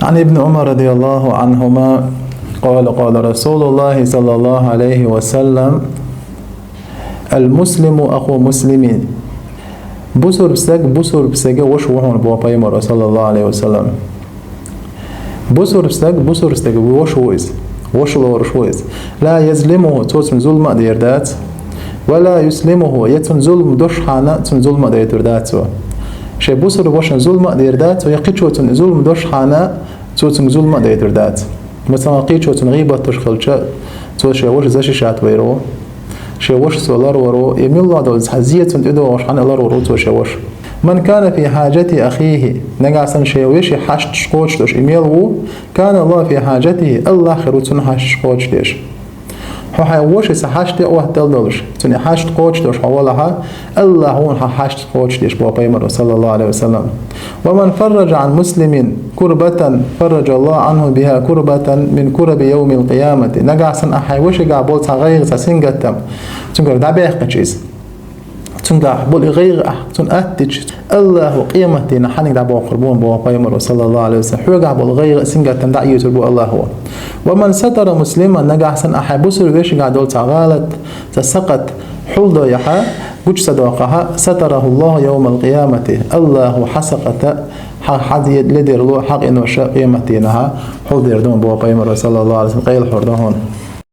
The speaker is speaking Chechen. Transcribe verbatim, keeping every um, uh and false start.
عن ابن عمر رضي الله عنهما قال: قال رسول الله صلى الله عليه وسلم: المسلم أخو المسلم. Бусурб стаг бусурб стага воша ву хьуна, бо пайхамар, саллаллаху алейхи ва саллям. Бусурб стаг бусурб стага воша ву из. Воша лоруш ву из. لا يظلمه, цо цунна зулма а дер дац. ولا يسلمه, я цунна зулма дош хьана, цунна зулма а дайтур дац цо. Шен бусурб вошан зулма а дер дац цо, я кхичо цунна зулма дош хьана, цо цунга зулма а дайтур дац. Масала, кхичо цунна гӀийбат дош хилча, цо шен воша защищать вайро, шен воша цо ларваро, и милла долча цхьа зе цунна тӀедогӀуш хьана ларваро цо шен воша. من كان في حاجة أخيه, нагахь санна шен веший хьашташ кхочуш долуш и мел ву, كان الله في حاجته, Аллах хир ву цунна хьашташ кхочуш деш. Хьо хьайн вошица хьашт тӀе а оттал долуш, цунна и хьашт кхочуш долуш хьо валахьа, Аллах ву хьан хьашт кхочуш деш, бо пайхамар, саллаллаху алейхи ва саллям. ومن فرج عن مسلم كربة فرج الله عنه بها كربة من كرب يوم القيامة. Нагахь санна ахь хьайн вешигахь болу цхьа гӀайгӀа, цхьа сингаттам цуьнгара дӀабаьккхича иза, цуьнгахь болу и гӀайгӀа ахь цунна аттича, Аллахо къематдийнахь хьаниг дӀабоккхур бу, боху пайхамаро, саллаллаху алейхи ва саллям. Хьоьгахь болу гӀайгӀа а, сингаттам дӀа а йоьцур бу Аллахо. ومن ستر مسلما, нагахь санна ахь хьайн бусург вешигахь долу цхьа гӀалат, цхьа сакхат хьулдойхьа, гучу ца доккхахьа, ستره الله يوم القيامة, Аллахо хьан сакхата, хьан, хьан ледарло, хьан къиноша къематдийнахьа хьулдер ду, боху пайхамаро, саллаллаху алейхи ва саллям, къайлахьур ду хьуна.